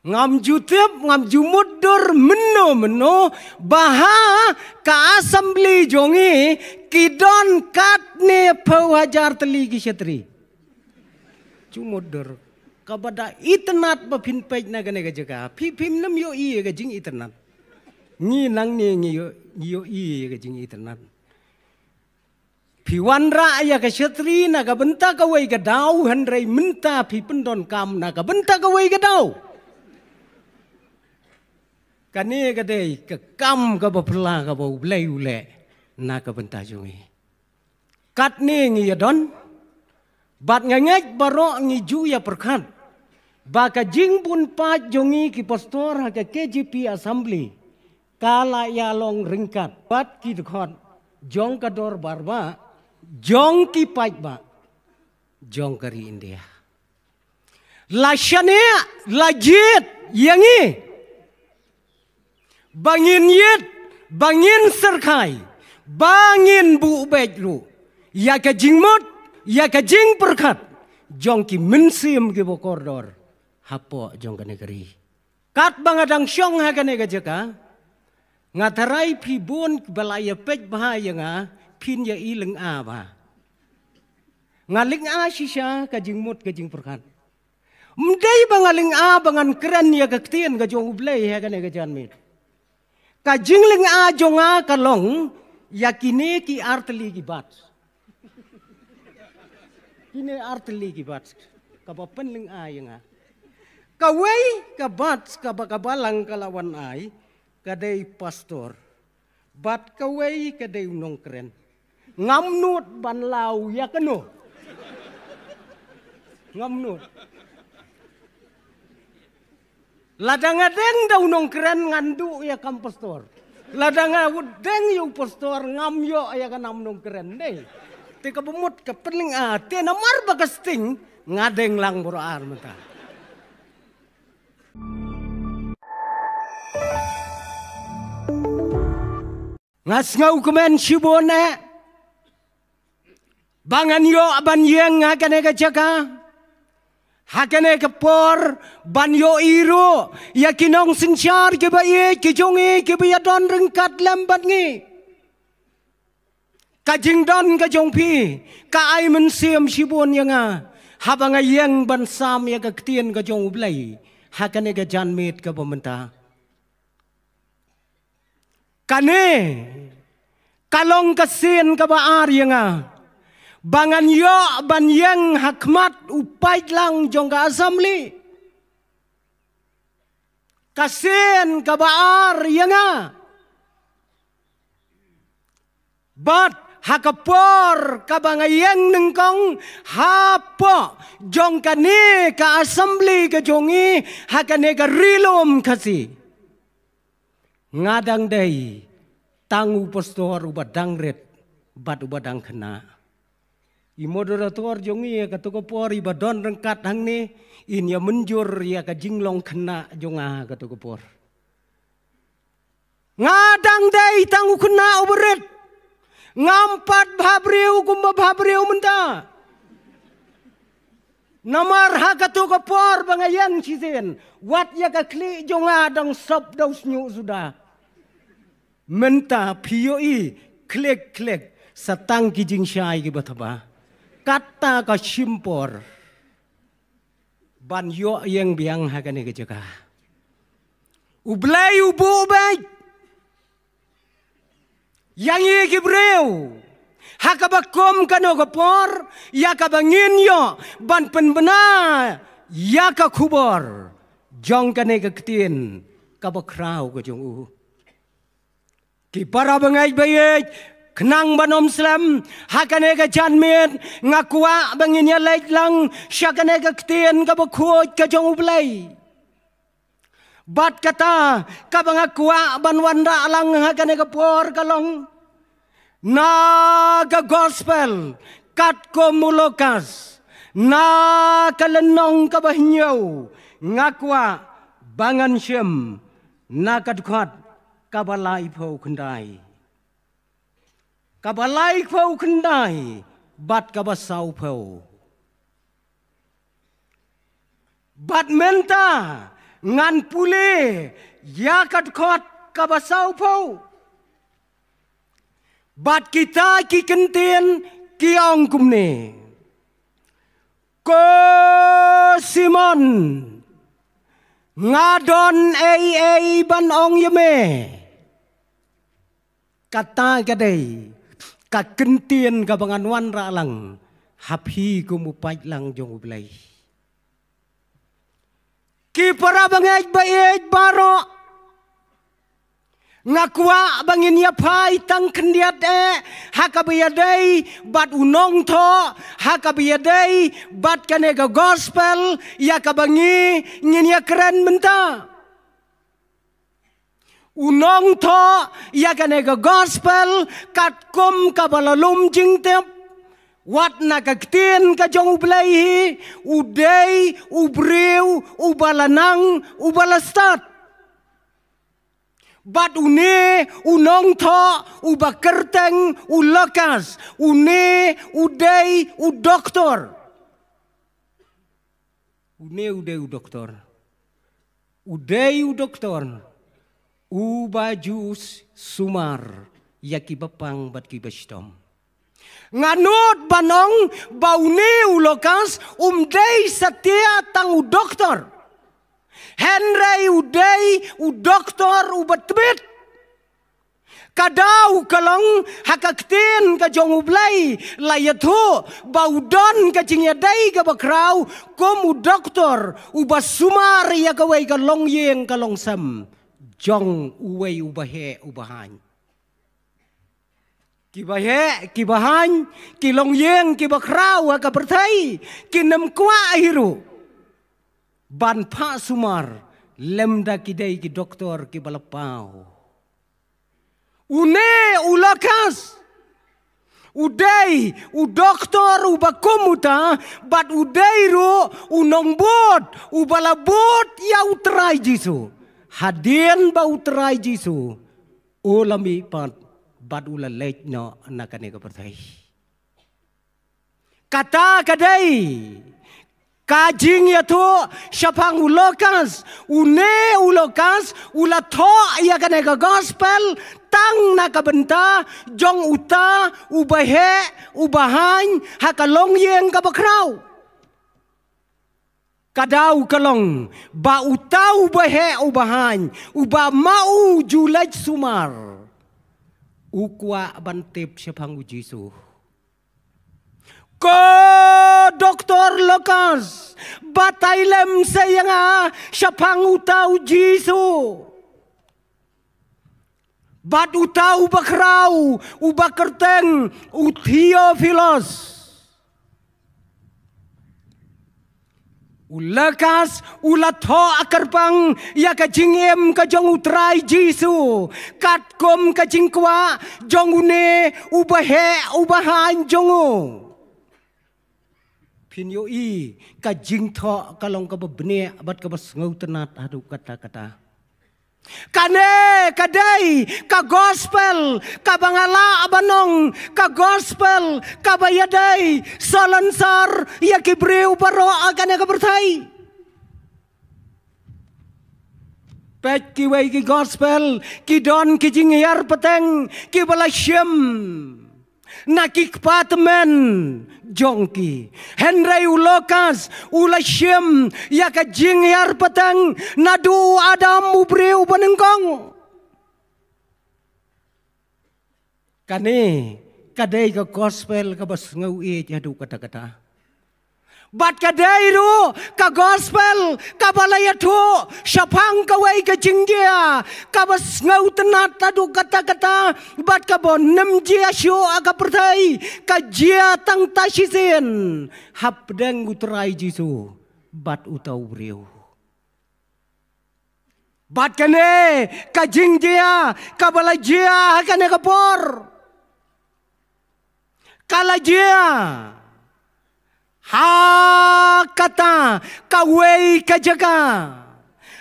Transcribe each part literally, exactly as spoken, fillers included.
Ngam ju tip, ngam ju mutdur mynno mynno ba ha ka assembly jong ngi ki don katne phew hajar tylli ki shatri. Ju mutdur. Kaba da itynnad ba phin peit na kane ka jaka. Phi phim nym ïohi ïa ka jingitynnad. Ngi nangne ngi ïoh, ngi ïohi ïa ka jingitynnad. Phi wanrah ïa ka shatri na ka bynta kawei ka daw, hynrei mynta phi pyndonkam na ka bynta kawei ka daw. Kane ka dei ka kam kaba phylla kaba U Blei u leh na ka bynta jong ngi. Katne ngi ïa don, bad nga ngeit baroh ngi ju ïa pyrkhat ba ka jingbun paid jong ngi ki pastor ha ka K J P Assembly ka la ïa long ryngkat bad ki dkhot jong ka dorbar bah, jong ki paidbah jong ka ri India. La shaniah, la jied ïa ngi ba ngin ïit, ba ngin syrkhai, ba ngin buh beit ruh ïa ka jingmut, ïa ka jingpyrkhat jong ki mynsiem kiba kordor hapoh jong kane ka ri. Katba nga dang shong ha kane ka jaka, nga tharai phi bun ba la ïa peit bha ïa nga, phin ïa i lynga bha. Nga lynga shisha ka jingmut ka jingpyrkhat. Ym dei ba nga lynga ba ngan kren ïa ka ktien ka jong U Blei ha kane ka janmiet. Ka jinglynga jong nga ka long ïa kine ki artylli ki bat. Kine artylli ki bat kaba pynlynga ïa nga. Kawei ka bat kaba ka balang ka la wan ai ka dei pastor. Bad kawei ka dei u nongkren. Ngam nud ban law ïa kano. Ngam nud. Lada nga deng da u nongkren ngan duh ïa kam pastor. Lada nga deng ïa u pastor ngam ïoh ïa ka nam nongkren dei. Te kaba mut ka pynlynga te namar ba ka sting nga deng lang bor ar mynta. Nga sngewkmen shibun eh ba ngan ïoh ban ïeng ha kane ka jaka, ha kane ka por ban ïohi ruh ïa ki nongsynshar kiba ïeit ki jong ngi kiba ïa don ryngkat lem bad ngi. Ka jingdon ka jong phi ka ai mynsiem shibun ïa nga haba nga ïeng ban sam ïa ka ktien ka jong U Blei ha kane ka janmiet kaba mynta. Kane ka long ka sien kaba ar ïa nga ba ngan ïoh ban ïeng ha khmat u paidlang jong ka assembly. Ka sien kaba ar ïa nga bad ha ka por kaba nga ïeng nyngkong hapoh jong kane ka assembly ka jong ngi ha kane ka Ri Lum Khasi. Nga dang dei tang u pastor uba dang rit bad uba dang khynnah. I moderator jong ngi ïa kato ka por iba don ryngkat hangne in ïa mynjur ïa ka jinglong khynnah jong nga kato ka por. Nga dang dei tang u khynnah uba rit. Ngam pat bhabriew kumba bhabriew mynta. Namar ha kato ka por ba nga ïeng shisien wat ïa ka khlieh jong nga dang sop da u shñiuh suda. Mynta phi ïohi khlieh khlieh sa tang ki jingshai kiba thaba. Kata ka shim por ban ïoh ïeng biang ha kane ka jaka. U Blei u buh beit ïa ngi ki briew ha kaba kum kano ka por ïa kaba ngin ïoh ban pynbna ïa ka khubor jong kane ka ktien kaba khraw ka jong u. Ki para bangeit baieit, khnang ban ym slem ha kane ka janmiet nga kwah ba ngin ïa leit lang sha kane ka ktien kaba khuid ka jong U Blei. Bad kata kaba nga kwah ban wanrah lang ha kane ka por ka long na ka gospel katkum u Lukas, na ka lynnong kaba hynñiew, nga kwah ba ngan shim na ka dkhot kaba laiphew khyndai. Kaba laiphew khyndai bad kaba sawphew. Bad mynta Ngan pule ïa ka dkhot kaba sawphew. Bad kita ki kyntien ki ong kumne: Ko Simon, nga don ei ei ban ong ïa me. Kata ka dei ka kyntien kaba ngan wanrah lang ha phi kum u paidlang jong U Blei. Ki para bangeit ba ïeit baroh, nga kwah ba ngin ïa phai tang khyndiat eh ha kaba ïadei bad u nongthoh, ha kaba ïadei bad kane ka gospel ïa kaba ngi ngin ïa kren mynta. U nongthoh ïa kane ka gospel katkum kaba la lum jingtip, wat na ka ktien ka jong U Blei hi, u dei u briew uba la nang, uba la stad. Bad une u nongthoh uba kyrteng u Lukas, une u dei u doktor. Une u dei u doktor. U dei u doktor uba ju sumar ïa kiba pang bad kiba shitom. Nga nud ban ong ba une u Lukas um dei satia tang u doktor, hynrei u dei u doktor uba tbit. Ka daw ka long ha ka ktien ka jong U Blei la ïathuh ba u don ka jingïadei kaba khraw kum u doktor uba sumar ïa kawei ka longïing ka longsem jong uwei uba heh uba haiñ. Kiba heh kiba haiñ, ki longïing kiba khraw ha ka pyrthei, kin ym kwah hi ruh ban phah sumar lymda ki dei ki doktor kiba la paw. Une u Lukas u dei u doktor uba kum uta, bad u dei ruh u nongbud uba la bud ïa U Trai Jisu hadien ba U Trai Jisu u la mihpat bad u la leit noh na kane ka pyrthei. Kata ka dei ka jingïathuh shaphang u Lukas. Une u Lukas u la thoh ïa kane ka gospel tang na ka bynta jong uta uba heh uba haiñ ha ka longïing kaba khraw. Ka daw ka long ba uta uba heh uba haiñ, uba ma u ju leit sumar, u kwah ban tip shaphang U Jisu. Ko doktor Lukas, batai lem sa ïa nga shaphang uta U Jisu. Bad uta uba khraw uba kyrteng u Theophilus. U Lukas u la thoh kyrpang ïa ka jingim ka jong U Trai Jisu katkum ka jingkwah jong une uba heh uba haiñ jong u. Phin ïohi ka jingthoh ka long kaba bniah bad kaba sngewtynnad haduh katta katta. Kane ka dei ka gospel kaba nga lah ban ong ka gospel kaba ïadei salonsar ïa ki briew baroh ha kane ka pyrthei. Peit kiwei ki gospel ki don ki jinghiar pateng kiba la shim na ki kpa tymmen jong ki. Hynrei u Lukas u la shim ïa ka jinghiar pateng naduh u Adam u briew banyngkong. Kane ka dei ka gospel kaba sngew ïeit haduh katta katta. Bad ka dei ruh ka gospel kaba la ïathuh shaphang kawei ka jingjia kaba sngewtynnad haduh katta katta bad kaba nym jia shuh ha ka pyrthei, ka jia tang ta shisien hapdeng U Trai Jisu bad uta u briew. Bad kane ka jingjia kaba la jia ha kane ka por, ka la jia ha kata kawei ka jaka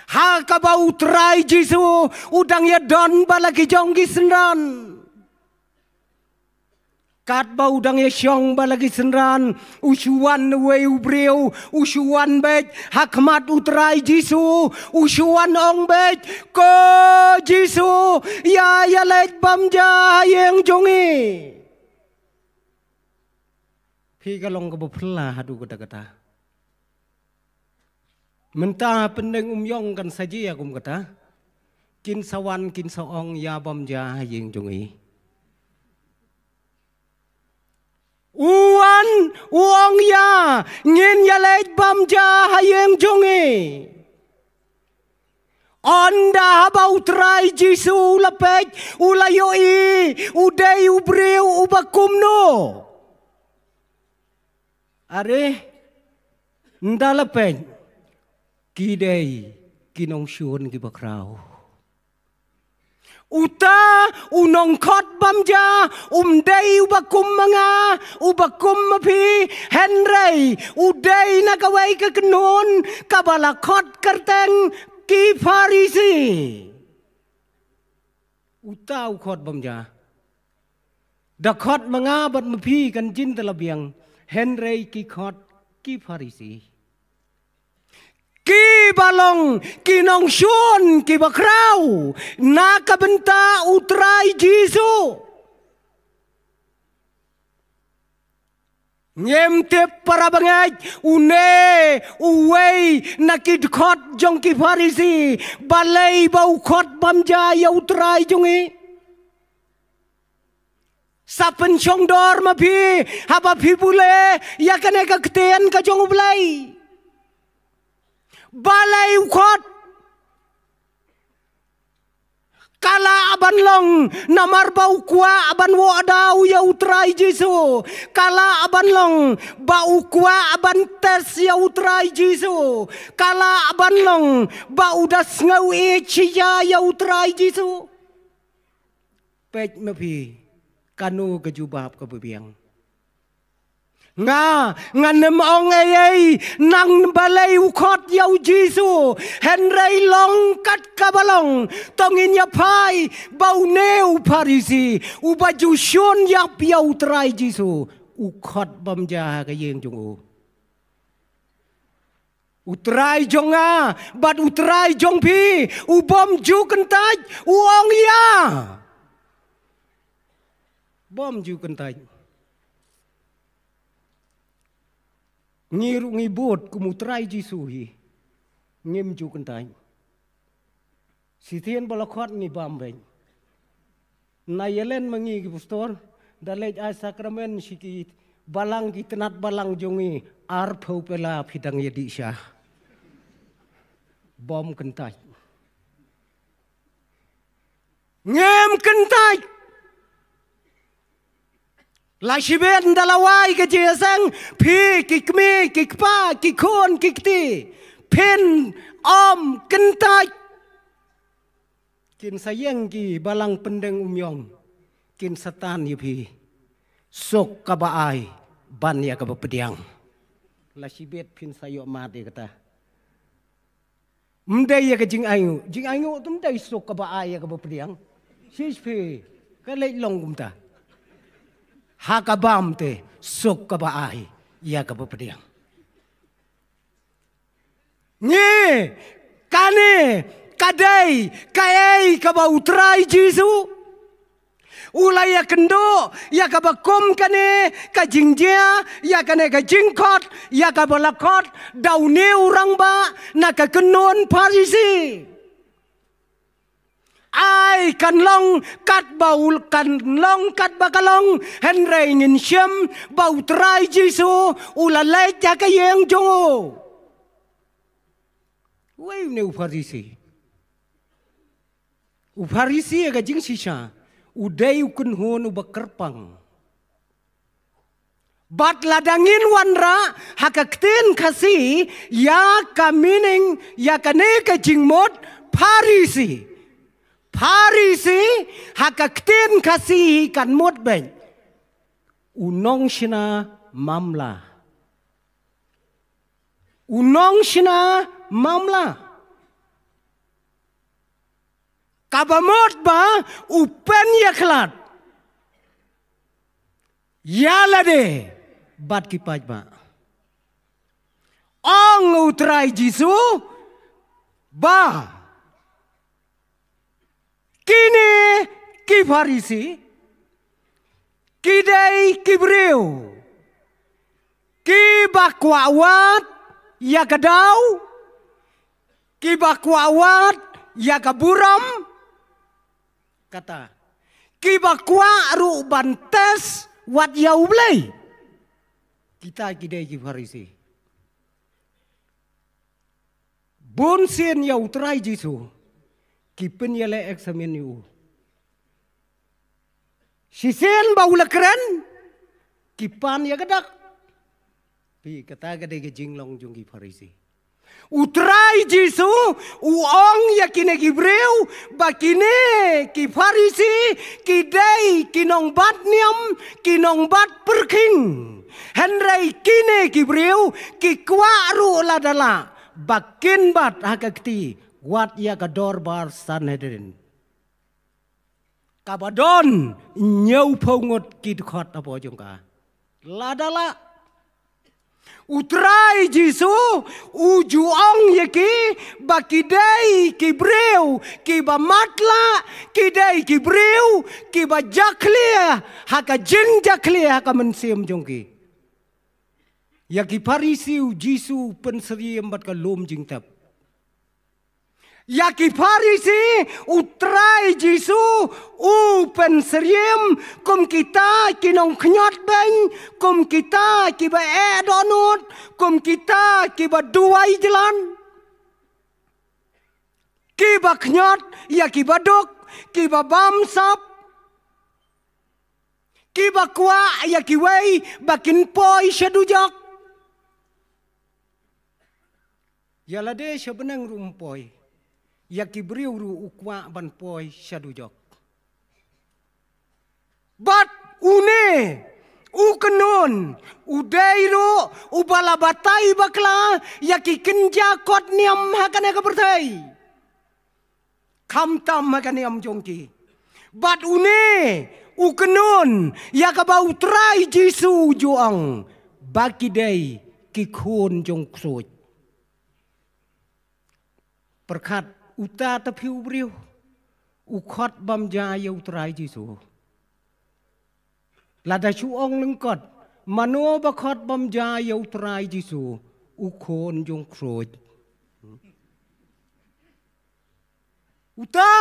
ha kaba U Trai Jisu u dang ïadon bad la ki jong ki synran. Katba u dang ïa shong bad la ki synran, u shu wan uwei u briew, u shu wan beit ha khmat u Trai Jisu, u shu wan ong beit, "Ko Jisu, ïa ïaleit bam ja ha ïing jong ngi." Phi, ka long kaba phylla haduh katta katta. Mynta pyndeng um ïong kan sa jia kum kata. Kin sa wan, kin sa ong, "Ïa bam ja ha ïing jong ngi." U wan, u ong, "Ïa, ngin ïaleit bam ja ha ïing jong ngi." Ynda haba u Trai Jisu u la peit, u la ïohi u dei u briew uba kumno? Are, ynda la peit, ki dei ki nongshun kiba khraw. Uta u nongkhot bam ja um dei uba kum ma nga, uba kum ma phi, hynrei u dei na kawei ka kynhun kaba la khot kyrteng ki Pharisi. Uta u khot bam ja. Da khot ma nga bad ma phi kan jin da la biang, hynrei ki khot ki Pharisi. Kiba long ki nongshun kiba khraw na ka bynta u Trai Jisu. Ngim tip para bangeit, une uwei na ki dkhot jong ki Pharisi, balei ba u khot bam ja ïa u Trai jong ngi. Sa pynshong dor ma phi haba phi pule ïa kane ka ktien ka jong U Blei. Balei u khot? Ka lah ban long namar ba u kwah ban wad daw ïa u Trai Jisu. Ka lah ban long ba u kwah ban test ïa u Trai Jisu. Ka lah ban long ba u da sngew ïeit shisha ïa u Trai Jisu. Peit ma phi, kano ka jubab kaba biang? Nga, ngan ym ong ei ei nang balei u khot ïa u Jisu, hynrei long kat kaba long, to ngin ïa phai ba une u Pharisi uba ju shun ïap ïa u Trai Jisu, u khot bam ja ha ka ïing jong u. U Trai jong nga bad u Trai jong phi u bym ju kyntait, u ong ïa. Bym ju kyntait. Ngi ruh ngi bud kum u Trai Jisu hi. Ngim ju kyntait. Shisien ba la khot ngi bam beit. Na ïa len ma ngi ki pastor, da leit ai sakramen sha ki balang, ki tnat balang jong ngi, arphew pela phi dang ïa dih sha. Bym kyntait. Ngim kyntait. La shibit da la wai ka jingïaseng, phi ki kmie, ki kpa, ki khun, ki kti, phin ym kyntait. Kin sa ïeng ki balang pyndeng um ïong, kin sa tan ïa phi. Suk kaba ai ban ïa kaba pdiang. La shibit phin sa ïoh mad ïa kata. Ym dei ïa ka jingainguh, jingainguh tu ym dei suk kaba ai ïa kaba pdiang. Shisha phi, ka leit long kumta. Ha ka bam te suk kaba ai ïa kaba pdiang. Ngi, kane ka dei kaei kaba u Trai Jisu u la ïakynduh ïa kaba kum kane ka jingjia, ïa kane ka jingkhot, ïa kaba la khot da une u rangbah na ka kynhun Pharisi. Ai, kan long katba u, kan long katba ka long, hynrei ngin shem ba u Trai Jisu u la leit ha ka ïing jong u. Uei une u Pharisi? U Pharisi ha ka jingshisha u dei u kynhun uba kyrpang. Bad lada ngin wanrah ha ka ktien Khasi ïa ka meaning ïa kane ka jingmut Pharisi. Pharisi ha ka ktien Khasi kan mut beit u nongshna mamla. U nongshna mamla. Kaba mut ba u pynïakhlad. ïa lade bad ki paidbah. Ong u Trai Jisu ba kine ki Pharisi ki dei ki briew kiba kwah wad ïa ka daw, kiba kwah wad ïa ka burom, kata, kiba kwah ruh ban test wat ïa U Blei. Kita ki dei ki Pharisi. Bun sien ïa U Trai Jisu ki pynïaleh examine ïa u. Shisien ba u la kren, ki pan ïa ka dak. Phi, kata ka dei ka jinglong jong ki Pharisi. U Trai Jisu u ong ïa kine ki briew ba kine ki Pharisi ki dei ki nongbat niam, ki nongbat pyrkhing. Hynrei kine ki briew ki kwah ruh lada lah ba kin bat ha ka kti wat ïa ka dorbar Sanhedrin. Kaba don hynñiewphew ngut ki dkhot hapoh jong ka. Lada lah. U Trai Jisu u ju ong ïa ki ba ki dei ki briew kiba matlah, ki dei ki briew kiba jakhlia ha ka jingjakhlia ha ka mynsiem jong ki. Ïa ki Pharisi u Jisu u pynsyriem bad ka lum jingtep. Ïa ki Pharisi u Trai Jisu u pynsyriem kum kita ki nongkhñiot beiñ, kum kita kiba eh dohnud, kum kita kiba duwai jlan, kiba khñiot ïa kiba duk, kiba bamsap, kiba kwah ïa kiwei ba kin poi sha dujok. Ïa lade sha bneng ruh um poi, ïa ki briew ruh u kwah ban poi sha dujok. Bad une u kynhun u dei ruh uba la batai bakla ïa ki kynja kot niam ha kane ka pyrthei. Khamtam ha ka niam jong ki. Bad une u kynhun ïa kaba u Trai Jisu u ju ong ba ki dei ki khun jong ksuid. Pyrkhat uta ta phi u briew u khot bam ja ïa u Trai Jisu. Lada shu ong lyngkot, mano ba khot bam ja ïa u Trai Jisu, u khun jong ksuid. Uta.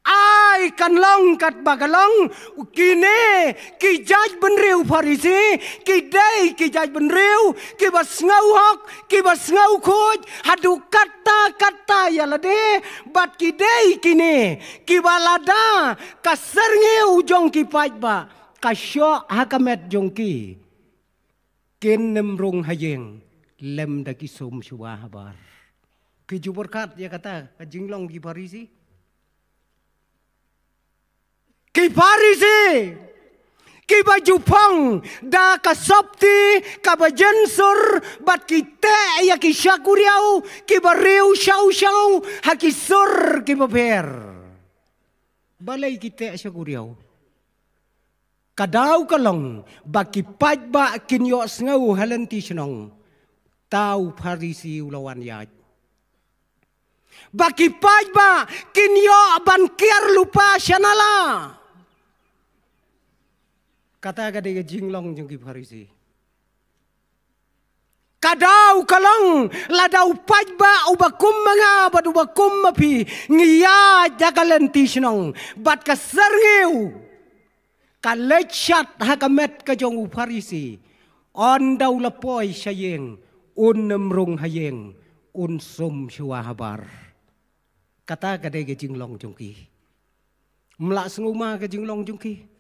Ai kan long katba ka long, kine ki jaitbynriew Pharisi ki dei ki jaitbynriew kiba sngew hok, kiba sngew khuid haduh katta katta ïa lade, bad ki dei kine kiba lada ka syrngiew jong ki paidbah ka shoh ha ka met jong ki, kin nym rung ha ïing lem da ki sum shuwa habar. Ki ju pyrkhat ïa kata ka jinglong ki Pharisi. Ki Pharisi kiba ju phong da ka sopti kaba jensur, bad ki teh ïa ki shakuriaw kiba riew shaw shaw ha ki sur kiba pher. Balei ki teh shakuriaw? Ka daw ka long ba ki paidbah kin ïohsngew ha lynti shnong, ta u Pharisi u la wan ïaid. Ba ki paidbah kin ïoh ban kiar lypa sha nala. Kata ka dei ka jinglong jong ki Pharisi. Ka daw ka long lada u paidbah uba kum ma nga bad uba kum ma phi ngi ïaid ha ka lynti shnong bad ka syrngiew ka leit shat ha ka met ka jong u Pharisi, un da u la poi sha ïing, un nym rung ha ïing, un sum shuwa habar. Kata ka dei ka jinglong jong ki. Ym lah sngewma ka jinglong jong ki.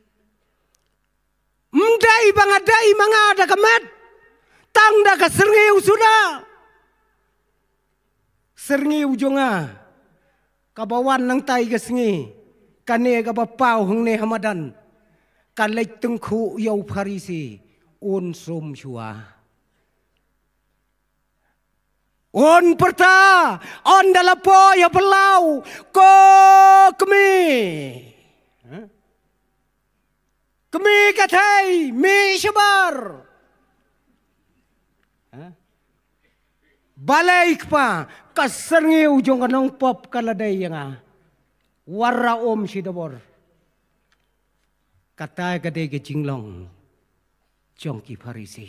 Ym dei ba nga dei ma nga da ka met, tang da ka syrngiew suda. Syrngiew jong nga kaba wan nangtai ka sngi, kane kaba paw hangne ha madan, ka leit tyngkhuh ïa u Pharisi, un sum shuwa. Un pyrta, un da la poi ha phyllaw, ko kmie. Huh? Kmie ka thei, mih shabar. Ha? Balei Kpa, ka syrngiew jong ka nongpop ka la dei ïa nga. War ra um shi dubor. Kata ka dei ka jinglong jong ki Pharisi.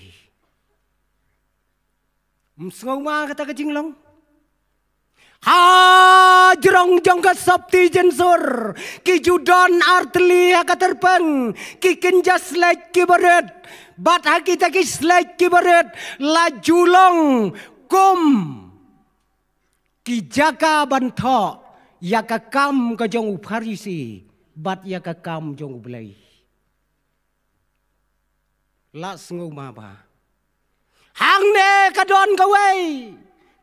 Ym sngewma kata ka jinglong. Ha jrong jong ka sopti jynsur, ki ju don artylli ha ka tyrpeng, ki kynja shlek ki barit, bad ha kita ki shlek ki barit, la ju long kum ki jaka ban thoh ïa ka kam ka jong u Pharisi bad ïa ka kam jong U Blei. La sngewma ba hangne ka don kawei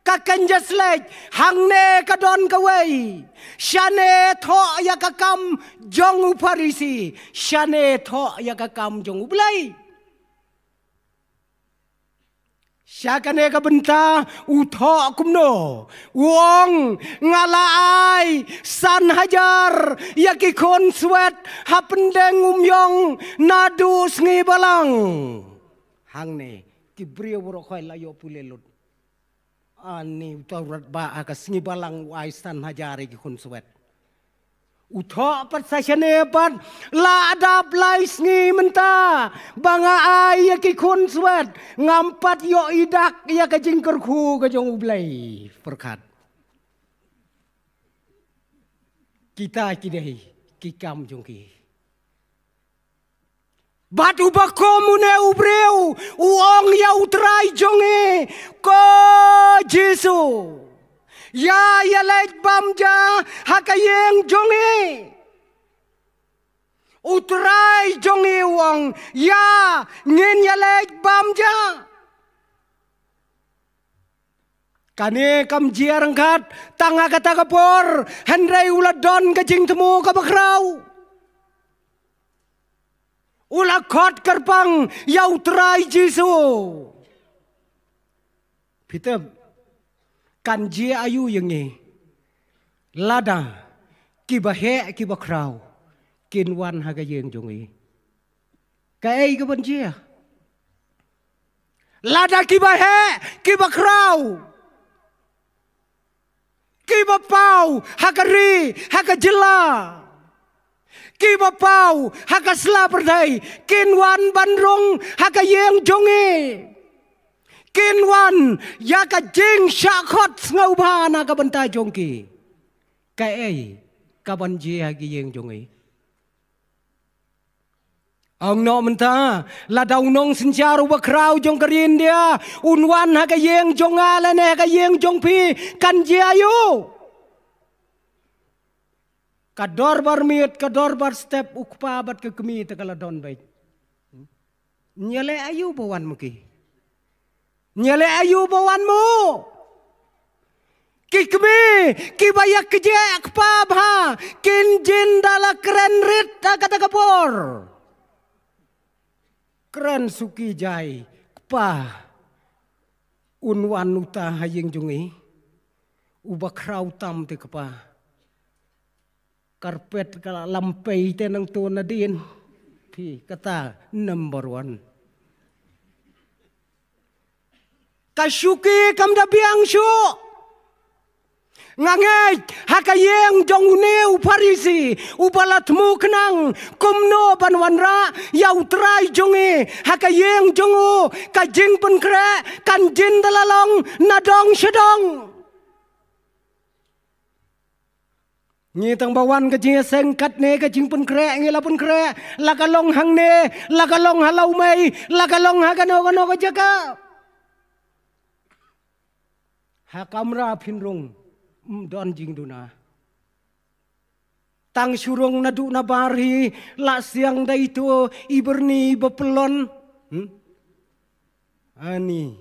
ka kynja shlek, hangne ka don kawei. Shane thoh ïa ka kam jong u Pharisi, shane thoh ïa ka kam jong U Blei. Sha kane ka bynta u thoh kumno? U ong, nga la ai san hajar ïa ki khun swet ha pdeng u myong naduh sngi balang. Hangne ki briew baroh khoit la ïoh pule lut. Ani uta u rat ba ha ka sngi balang u ai san hajar ïa ki khun swet. U thoh pat sa shane pat, la dap lai sngi mynta ba nga ai ïa ki khun swet, ngam pat ïoh i dak ïa ka jingkyrkhu ka jong U Blei. Pyrkhat. Kita ki dei ki kam jong ki. Bad uba kum une u briew u ong ïa u Trai jong ngi, ko Jisu, ïa ïaleit bam ja ha ka ïing jong ngi. U Trai jong ngi u ong, ïa, ngin ïaleit bam ja. Kane kam jia ryngkat tang ha kata ka por, hynrei u la don ka jingthmu kaba khraw. U la khot kyrpang ïa u Trai Jisu. Phi tip, kan jia aïu ïa ngi lada kiba heh kiba khraw kin wan ha ka ïing jong ngi? Kaei kaban jia? Lada kiba heh kiba khraw, kiba paw ha ka ri, ha ka jylla, kiba paw ha ka sla pyrthei, kin wan ban rung ha ka ïing jong ngi. Kin wan ïa ka jingshah khot sngewbha na ka bynta jong ki. Kaei kaban jia ha ka ïing jong ngi? Ong noh mynta, lada u nongsynshar uba khraw jong ka ri India un wan ha ka ïing jong nga lane ha ka ïing jong phi, kan jia aïu? Ka dorbar miet, ka dorbar step, u kpa bad ka kmie te ka la don beit. Ngi ïaleh aïu ba wan ma ki? Ngi ïaleh aïu ba wan mo? Ki kmie kiba ïa kjeh kpa bha kin jin da la kren rit ha kata ka por. Kren suki jai, kpa, un wan uta ha ïing jong ngi? Uba khraw tam te kpa. Karpet ka la lampei te nangto nadien. Phi kata number one. Ka shuki kam da biang shuh. Nga ngeit ha ka ïing jong une u Pharisi uba la thmu khnang kumno ban wanrah ïa u Trai jong ngi ha ka ïing jong u, ka jingpynkhreh kan jin da la long na dong sha dong. Ngi tang ba wan ka jingïaseng katne ka jingpynkhreh ngi la pynkhreh, la ka long hangne, la ka long ha Lawmei, la ka long ha kano kano ka jaka. Ha kamra phin rung, ym don jingduna. Tang shu rung naduh nabar hi, la siang da ito i byrni ba pyllun. Hmm? Ani,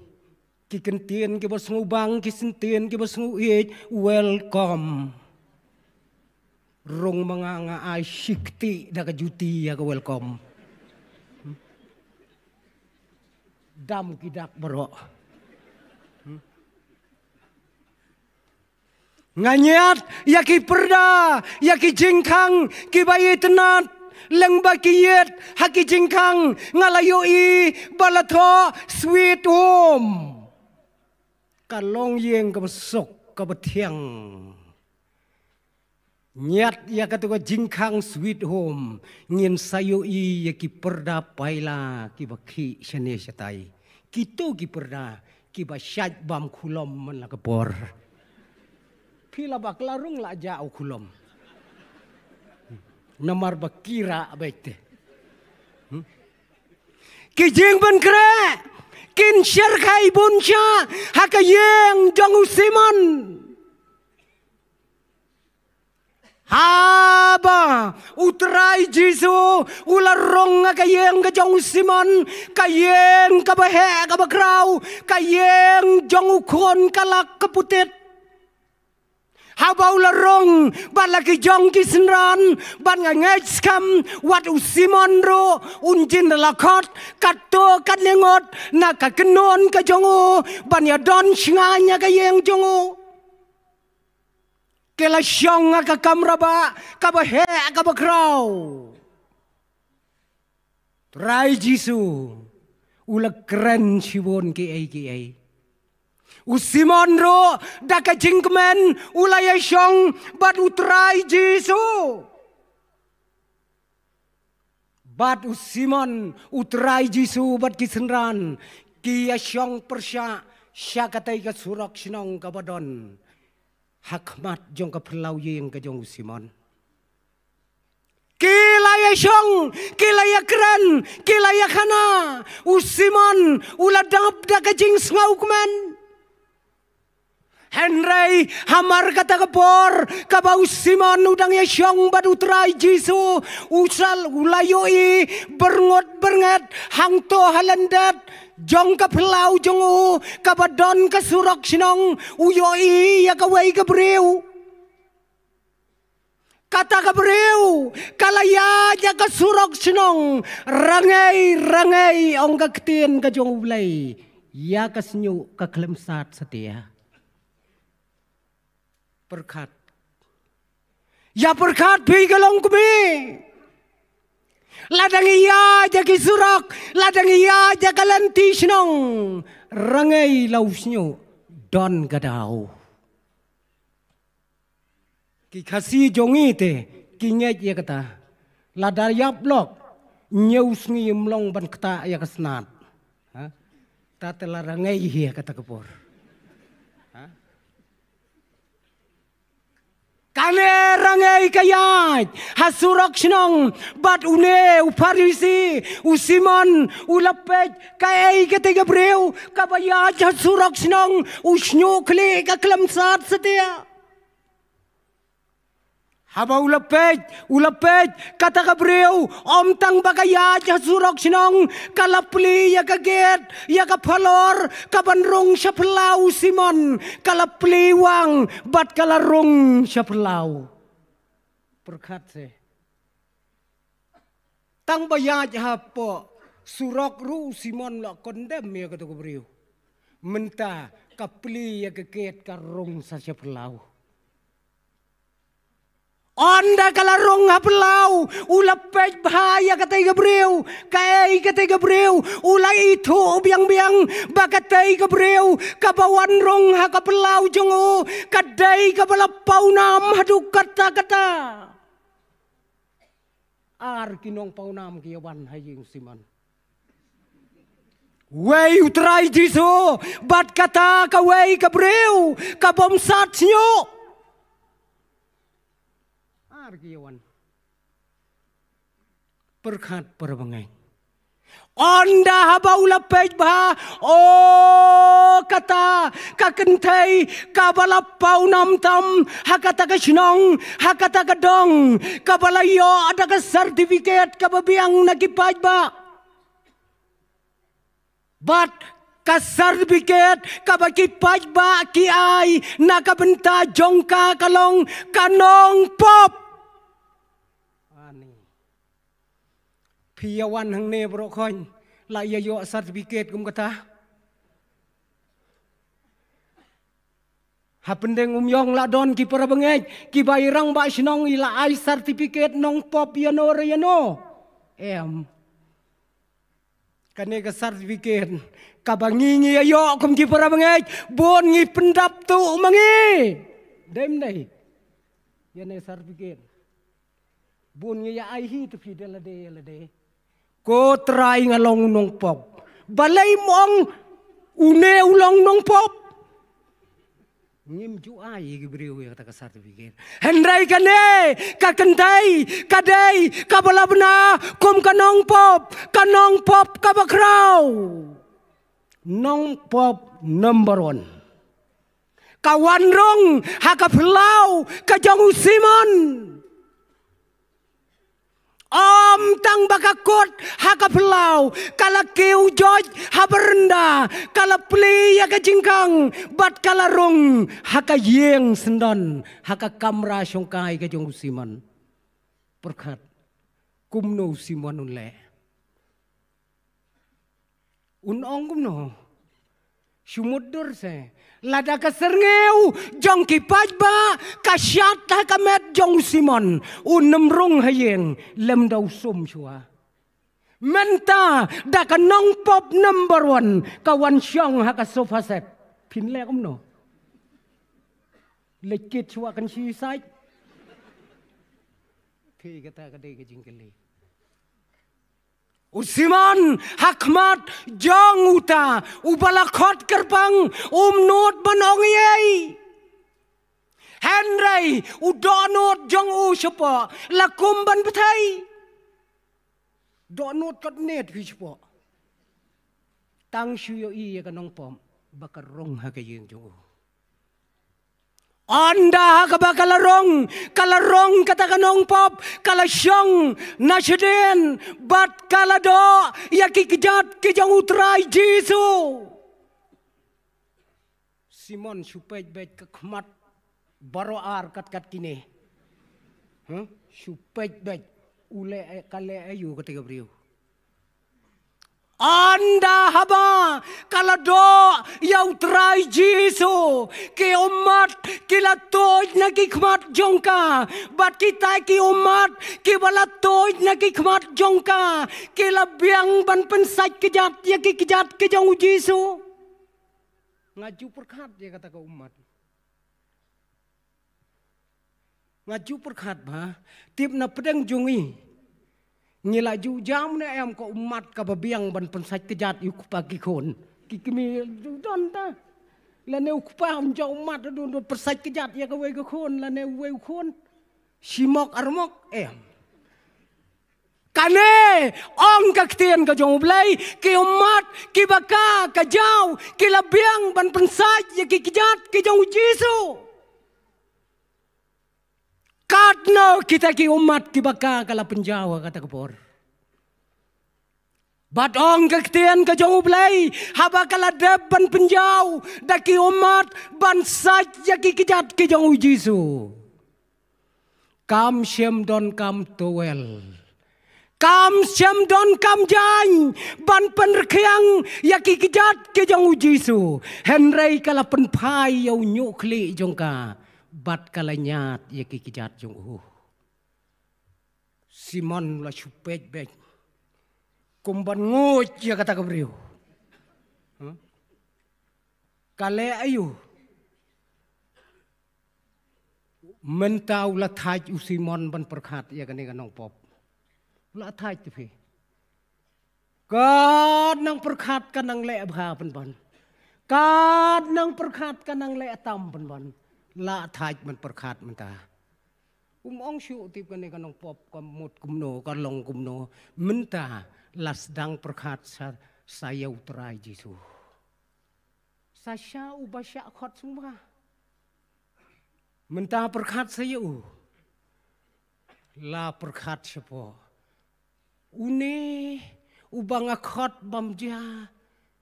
ki kyntien kiba sngewbang, ki syntien kiba sngewieit, welcome. Rung ma nga, nga ai shi kti da ka juti ïa ka welcome. Dam ki dak baroh. Nga ñiad ïa ki pyrda, ïa ki jingkhang kiba itynnad, Lyngba ki ïit ha ki jingkhang nga la ïohi ba la thoh sweet home. Ka long ïing kaba suk kaba thiang. Ñiad ïa katu ka jingkhang sweet home, ngin sa ïohi ïa ki pyrda paila kiba khih shane shatai. Kito ki pyrda kiba shait bam khulom man la ka por. Phi la ba ka la rung la jah u khulom. Namar ba ki rah beit te. Hmm? Ki jingpynkhreh kin shyrkhei bun shah ha ka ïing jong u Simon. Haba u Trai Jisu u la rung ha ka ïing ka jong u Simon, ka ïing kaba heh kaba khraw, ka ïing jong u khun ka lak ka putit. Haba u la rung bad la ki jong ki synran, bad nga ngeit skhem wat u Simon ruh un jin da la khot katto katne ngut na ka kynhun ka jong u ban ïa don shngaiñ ha ka ïing jong u. Ki la shong ha ka kamra ba kaba heh kaba khraw. Trai Jisu u la kren shibun kiei kiei. U Simon ruh da ka jingkmen u la ïa shong bad u Trai Jisu. Bad u Simon, u Trai Jisu bad ki synran ki ïa shong pyrshah sha katei ka surok shnong kaba don ha khmat jong ka phyllaw ïing ka jong u Simon. Ki la ïa shong, ki la ïa kren, ki la ïa khana. U Simon u la dap da ka jingsngewkmen. Hynrei hamar kata ka por kaba u Simon u dang ïa shong bad u Trai Jisu, u sal u la ïohi byrngut byrnget hangto ha lyndet jong ka phyllaw jong u kaba don ka surok shnong, u ïohi ïa kawei ka briew. Kata ka briew ka la ïaid ïa ka surok shnong. Rangei, rangei, ong ka ktien ka jong U Blei, ïa ka shñiuh ka khlem sat satia. Pyrkhat. Ïa pyrkhat phi ka longkmie. Lada ngi ïaid ïa ki surok, lada ngi ïaid ïa ka lynti shnong, rangei la u shñiuh, don ka daw. Ki Khasi jong ngi te ki ngeit ïa kata. Lada ïap lok, ñiew sngi ym long ban ktah ïa ka snat. Ha? Ta te la rangei hi ïa kata ka por. Ha? Kane rangei ka ïaid ha surok shnong bad une u Pharisi, u Simon, u la peit kaei katei ka briew kaba ïaid ha surok shnong, u shñiuh khlieh ka khlem sat satia. Haba u la peit, u la peit, kata ka briew, ym tang ba ka ïaid ha surok shnong, ka la plie ïa ka gate, ïa ka phalor, kaban rung sha phyllaw u Simon, ka la plie wang, bad ka la rung sha phyllaw. Pyrkhat se. Tang ba ïaid hapoh surok ruh u Simon u la condemn ïa kata ka briew. Mynta ka plie ïa ka gate ka rung sa sha phyllaw. Ynda ka la rung ha phyllaw, u la peit bha ïa katei ka briew, kaei katei ka briew, u la ithuh biang biang, ba katei ka briew, kaba wan rung ha ka phyllaw jong u, ka dei kaba la pawnam haduh katta katta. Ar ki nongpawnam ki ïa wan ha ïing u Simon. Wei u Trai Jisu, bad kata kawei ka briew, ka bym sat shñiuh. Ar ki ïa wan. Pyrkhat para bangeit. Ynda haba u la peit bha, o kata ka kynthei kaba la pawnam tam, ha kata ka shnong, ha kata ka dong, kaba la ïoh da ka certificate kaba biang na ki paidbah. Bad ka certificate kaba ki paidbah ki ai na ka bynta jong ka ka long ka nongpop. Ani. Phi ïa wan hangne baroh khun, la ïa ïoh certificate kum kata. Hapdeng um ïong la don ki para bangeit, ki ba i rangbah shnong i la ai certificate nongpop ïano re ïano. Em. Kane ka certificate kaba ngi ngi ïa ïoh kum ki para bangeit, bun ngi pyndap tu ma ngi. Dei ym dei? Ïa ne certificate. Bun ngi ïa ai hi tu phi da lade ïa lade. Ko Trai nga long nongpop. Balei ym ong une u long nongpop? Ngim ju ai ïa ki briew ïa kata ka certificate. Hynrei kane ka kynthei ka dei kaba la bna kum ka nongpop, ka nongpop kaba khraw. Nongpop number one. Ka wan rung ha ka phyllaw ka jong u Simon. Ym tang ba ka kut ha ka phyllaw, ka la kiew joit ha baranda, ka la plie ïa ka jingkhang, bad ka la rung ha ka ïing syndon, ha ka kamra shongkai ka jong u Simon. Pyrkhat, kumno u Simon un leh? Un ong kumno? Shu mutdur se. Lada ka syrngiew jong ki paidbah ka shad ha ka met jong u Simon, un ym rung ha ïing lymda u sum shuwa. Mynta da ka nongpop number one ka wan shong ha ka sofa set. Phin leh kumno? Leit kit shuwa kan suicide. Phi, kata ka dei ka jingkylli. U Simon ha khmat jong uta uba la khot kyrpang, um nud ban ong ei ei. Hynrei u dohnud jong u shapoh la kum ban pynthei. Dohnud katne phi shapoh. Tang shu ïohi ïa ka nongpop ba ka rung ha ka ïing jong u. Ynda ha kaba ka la rung, ka la rung kata ka nongpop, ka la shong na shadien, bad ka la doh ïa ki kjat ki jong u Trai Jisu. Simon, shu peit beit ka khmat baroh ar kat kat kine. Huh? Shu peit beit. U leh, ka leh aïu kata ka briew? Ynda haba ka la doh ïa u Trai Jisu, ki ummat ki la tuid na ki khmat jong ka. Bad kita ki ummat kiba la tuid na ki khmat jong ka, ki la biang ban pynsait kjat ïa ki kjat ki jong u Jisu. Nga ju pyrkhat ïa kata ka ummat. Nga ju pyrkhat ba tip na pdeng jong ngi, ngi la ju jam ne em ka ummat kaba biang ban pynsait kjat ïa u kpa ki khun? Ki kmie ju don ta. Lane u kpa un jam ummat, don, don pynsait kjat ïa kawei ka khun lane uwei u khun. Shimok armok em. Kane ong ka ktien ka jong U Blei, ki ummat kiba ka ka jaw ki la biang ban pynsait ïa ki kjat ki jong U Jisu. Katno kita ki ummat kiba ka ka la pynjaw ha kata ka por? Bad ong ka ktien ka jong U Blei, haba ka la dep ban pynjaw da ki ummat ban sait ïa ki kjat ki jong U Jisu, kam shym don kam towel, kam shym don kam jaiñ ban pynrkhiang ïa ki kjat ki jong U Jisu. Hynrei ka la pynphai ïa u ñiuh khlieh jong ka bad ka la ñiad ïa ki kjat jong u. Simon u la shu peit beit kum ban nguid ïa kata ka briew. Huh? Ka leh aïu? Mynta u la thait u Simon ban pyrkhat ïa kane ka nongpop. U la thait te phi. Kat nang pyrkhat ka nang leh bha pynban. Kat nang pyrkhat ka nang leh tam pynban. La thait ban pyrkhat mynta. Um ong shuh tip kane ka nongpop ka mut kumno, ka long kumno. Mynta la sdang pyrkhat sa, sa ïa U Trai Jisu. Sa sha uba shah khot sngewbha. Mynta pyrkhat sa ïa u. La pyrkhat shapoh. Une uba nga khot bam ja,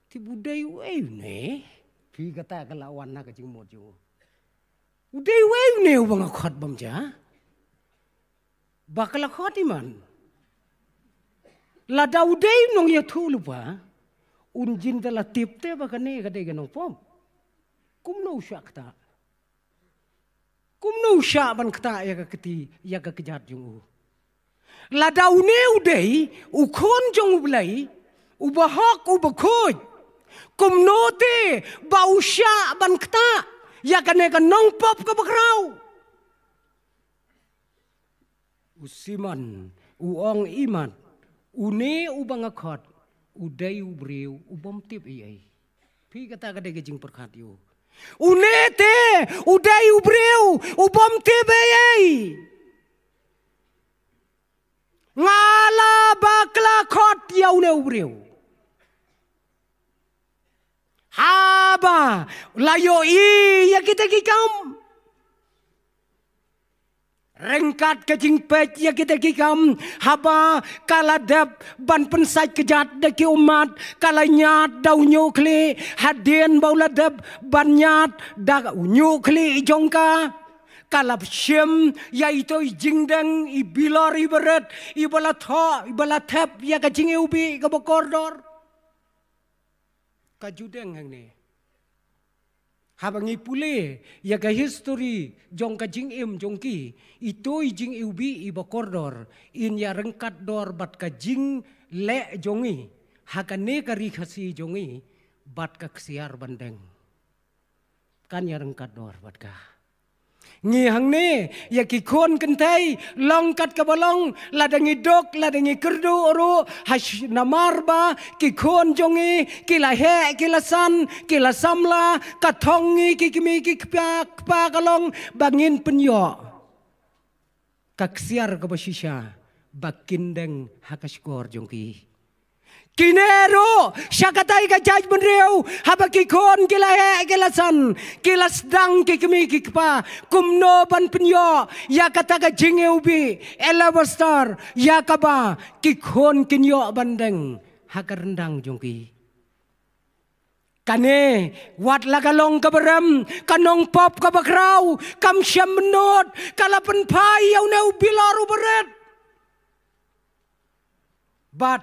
tip u dei uei une? Phi, kata ka la wan ha ka jingmut jong u. U dei uei une uba nga khot bam ja? Ba ka la khot i man. Lada u dei u nongïathuhlypa, un jin da la tip te ba kane ka dei ka nongpop. Kumno u shah ktah? u shah ban ktah ïa ka kti, ïa ka kjat jong u. Lada une u dei u khun jong U Blei, u bahok, u bakhuid, kumno te ba u shah ban ktah ïa kane ka nongpop ka bakhraw? U Simon u ong, imat, une u ba nga khot u dei u briew u bym tip ei ei. Phi, kata ka dei ka jingpyrkhat ïa u. Une te u dei u briew u bym tip ei ei. Nga la bakla khot ïa une u briew. Haba la ïohi ïa kita ki kam, ryngkat ka jingpeit ïa kita ki kam, haba ka la dep ban pynsait kjat da ki ummat, ka la ñiad da u ñiuh khlieh, hadien ba u la dep ban ñiad da u ñiuh khlieh jong ka, ka la shim ïa ito i jingdeng, i bilor iba rit, iba la thoh, iba la thep ïa ka jingiwbih kaba kordor. Ka ju deng hangne. Haba ngi pule ïa ka history jong ka jingim jong ki, ito i jingiwbih iba kordor in ïa ryngkat dor bad ka jingleh jong ngi ha kane ka ri Khasi jong ngi bad ka ksiar ban deng. Kan ïa ryngkat dor bad ka. Ngi hangne ïa ki khun kynthei long kat kaba long, lada ngi duk, lada ngi kyrduh ruh, ha sh-, namar ba ki khun jong ngi ki la heh, ki la san, ki la samla, ka thong ngi ki kmie ki kpa, kpa ka long ba ngin pynïoh ka ksiar kaba shisha ba kin deng ha ka shkor jong ki. Kine ruh sha katei ka jaitbynriew, haba ki khun ki la heh, ki la san, ki la sdang ki kmie ki kpa kumno ban pynïoh ïa kata ka jingiwbih alabaster, ïa kaba ki khun kin ïoh ban deng ha ka ryndang jong ki. Kane wat la ka long kaba rem, ka nongpop kaba khraw, kam shym nud, ka la pynphai ïa une u bilor uba rit. Bad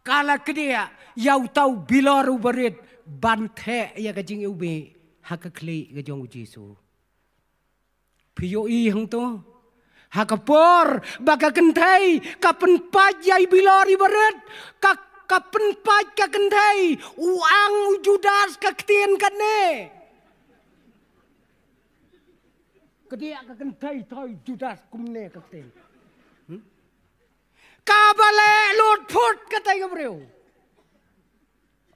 ka la kdiah ïa uta u bilor uba rit ban theh ïa ka jingiwbih ha ka khlieh ka jong U Jisu. Phi ïohi hangto? Ha ka por ba ka kynthei ka pynpait ïa i bilor iba rit, ka, ka pynpait ka kynthei, u ang u Judas ka ktien kane. Kdiah ka kynthei, thoi Judas kumne ka ktien. Hmm? Kaba leh lut phut katei ka briew,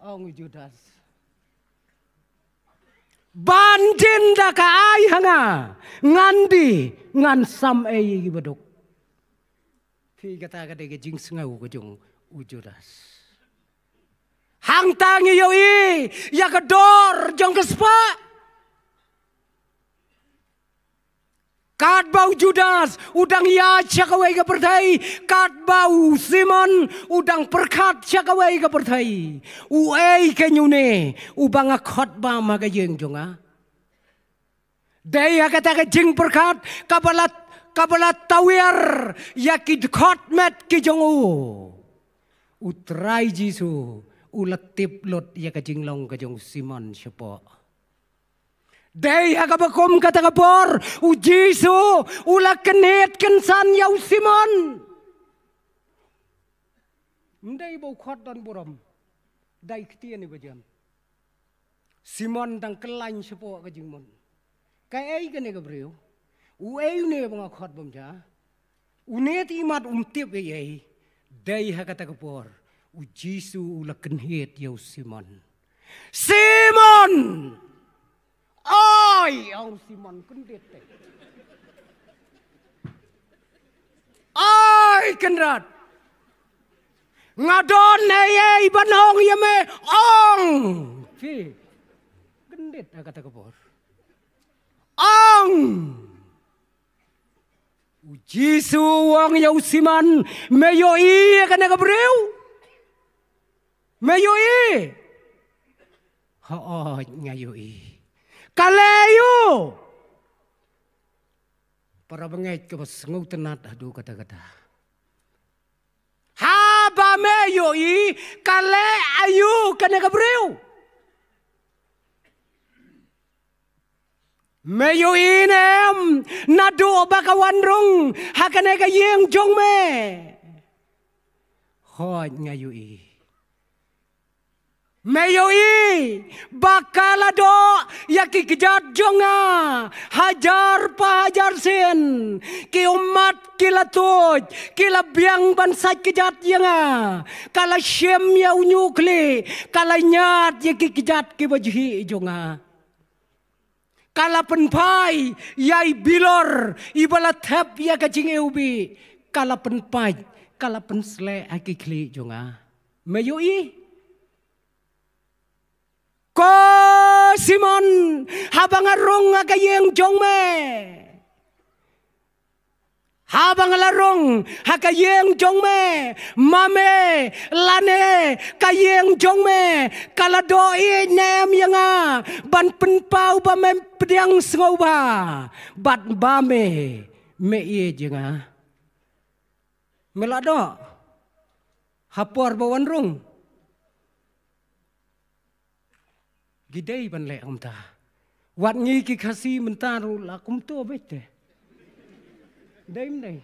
ong u Judas. Ban jin da ka ai ha nga, ngan die, ngan sam ei ïa ki baduk. Phi, kata ka dei ka jingsngew ka jong u Judas. Hangta ngi ïohi ïa ka dor jong ka spah. Katba u Judas u dang ïaid sha kawei ka pyrthei, katba u Simon u dang pyrkhat sha kawei ka pyrthei, uei kein une uba nga khot bam ha ka ïing jong nga? Dei ha kata ka jingpyrkhat kaba la, kaba la tawiar ïa ki dkhot met ki jong u, U Trai Jisu u la tip lut ïa ka jinglong ka jong u Simon shapoh. Dei ha kaba kum kata ka por, U Jisu u la kynhied kynsan ïa u Simon. Ym dei ba u khot don burom, dei ktien iba jan. Simon dang kyllain shapoh ka jingmut. Kaei kane ka briew? Uei une ba nga khot bam ja? Une te imat um tip ei ei. Dei ha kata ka por, U Jisu u la kynhied ïa u Simon. Simon! Oi, ong Simon, kyndit te. Oi, Kynrad. Nga don ei ei ban ong ïa me, ong. Phi, kyndit ha kata ka por. Ong. U Jisu u ong ïa u Simon, me ïohi ïa kane ka briew? Me ïohi? Hooid, nga ïohi. Ka leh aïu? Para bangeit kaba sngewtynnad haduh katta katta. Haba me ïohi, ka leh aïu kane ka briew? Me ïohi ne em? Haduh ba ka wan rung ha kane ka ïing jong me. Hooid, nga ïohi. Me ïohi ba ka la doh ïa ki kjat jong nga hajar pa hajar sien. Ki ummat ki la tuid, ki la biang ban sait kjat ïa nga. Ka la shim ïa u ñiuh khlieh, ka la ñiad ïa ki kjat kiba ju hih jong nga. Ka la pynphai ïa i bilor iba la thep ïa ka jingiwbih, ka la pynpait, ka la pynsleh ha ki khlieh jong nga. Me ïohi? Ko Simon, haba nga rung ha ka ïing jong me. Haba nga la rung ha ka ïing jong me, ma me lane ka ïing jong me ka la doh ïeit ne em ïa nga ban pynpaw ba me pdiang sngewbha bad ba me, me ïeit ïa nga? Me la doh ha por ba wan rung? Ki dei ban leh kumta. Wat ngi ki Khasi mynta ruh la kumto beit te. Dei ym dei?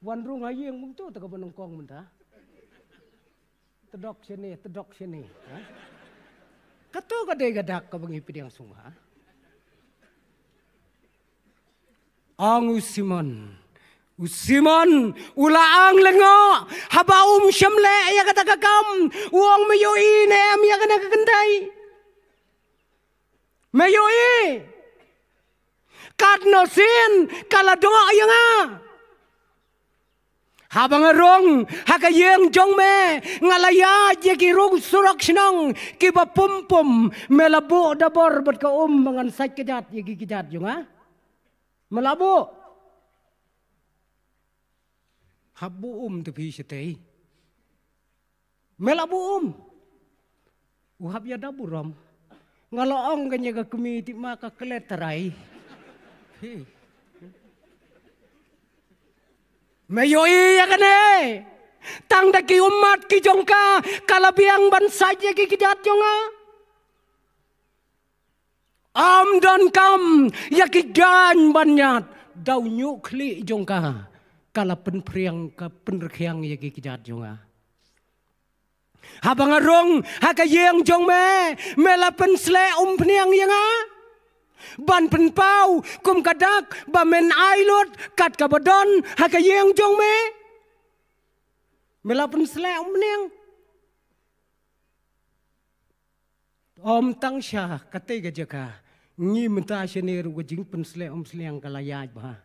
Wan rung ha ïing kumto te kaba nyngkong mynta. Tdok shane, tdok shane, ha? Kato ka dei ka dak kaba ngi pdiang sngewbha. Ong u Simon. U Simon u la ang lyngngoh haba um shym leh ïa kata ka kam. U ong, me ïohi ne em ïa kane ka kynthei? Me ïohi? Katno sien ka la doh ïa nga. Haba nga rung ha ka ïing jong me, nga la ïaid ïa ki rung surok shnong kiba pum pum. Me la buh da bor bad ka um ba ngan sait kjat ïa ki kjat jong nga? Me la buh? Hap buh um te phi shatei. Me la buh um? U hap ïa da burom. Nga la ong kane ka kmie, tip ma ka klet trai. Hi. Me ïohi ïa kane? Tang da ki ummat ki jong ka ka la biang ban sait ïa ki kjat jong nga. Ym donkam ïa ki jaiñ ban ñiad, da u ñiuh khlieh jong ka ka la pynphriang, ka pynrkhiang ïa ki kjat jong nga. Haba nga rung ha ka ïing jong me, me la pynsleh umphniang ïa nga ban pynpaw kum ka dak ba men ai lut kat kaba don ha ka ïing jong me? Me la pynsleh umphniang. Ym tang sha katei ka jaka, ngi mynta shane ruh ka jingpynsleh umphniang ka la ïaid bha.